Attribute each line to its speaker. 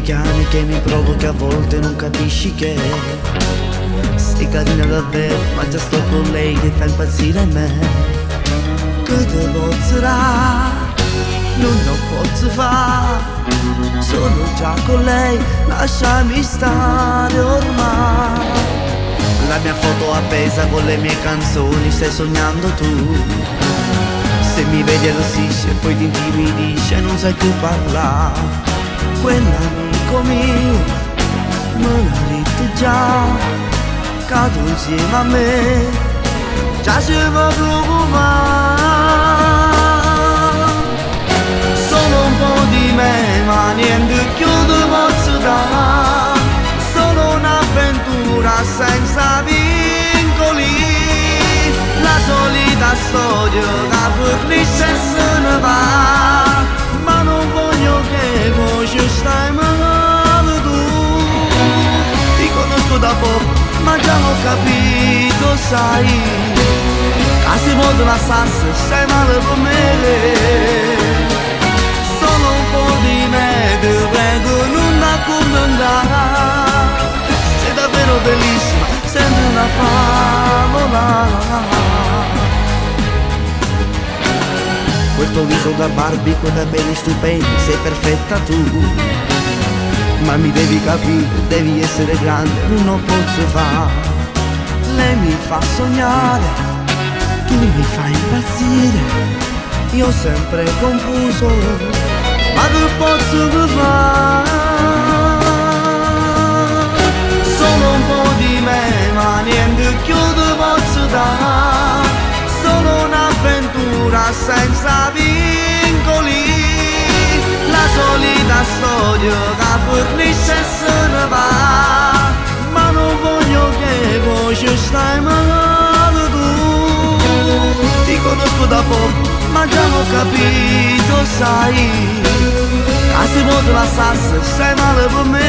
Speaker 1: mi chiami, che mi provochi a volte, non capisci che sei carina davvero, ma già sto con lei che fa impazzire me. Che te posso dare? Non lo posso fare. Sono già con lei, lasciami stare ormai. La mia foto appesa con le mie canzoni, stai sognando tu. Se mi vedi arrossisci e poi ti intimidisci e non sai più parlare. Quell'amico mio me l'ha detto già, cado insieme a me, già si va preoccupare. Solo un po' di me, ma niente più ti posso dare. Solo un'avventura senza vincoli. La solita storia che fornisce e se ne va. Ma non voglio che poi ci stai male tu. Ti conosco da poco, ma già l'ho capito, sai. Che se vuoi la sassa, stai male per me. Solo un po' di me, ti prego, non accontentare. Sei davvero bellissima, sembri una favola. Quel tuo viso da Barbie, quei capelli stupendi, sei perfetta tu. Ma mi devi capire, devi essere grande, non lo posso fare. Lei mi fa sognare, tu mi fai impazzire. Io sempre confuso, ma che posso fare? Solo un po' di me, ma niente più ti posso dare. Solo un'avventura senza vincoli. La solita storia che fornisce e se ne va. Ma non voglio che poi ci stai male tu. Ti conosco da poco, ma già l'ho capito, sai. Che se vuoi la sassa, stai male per me.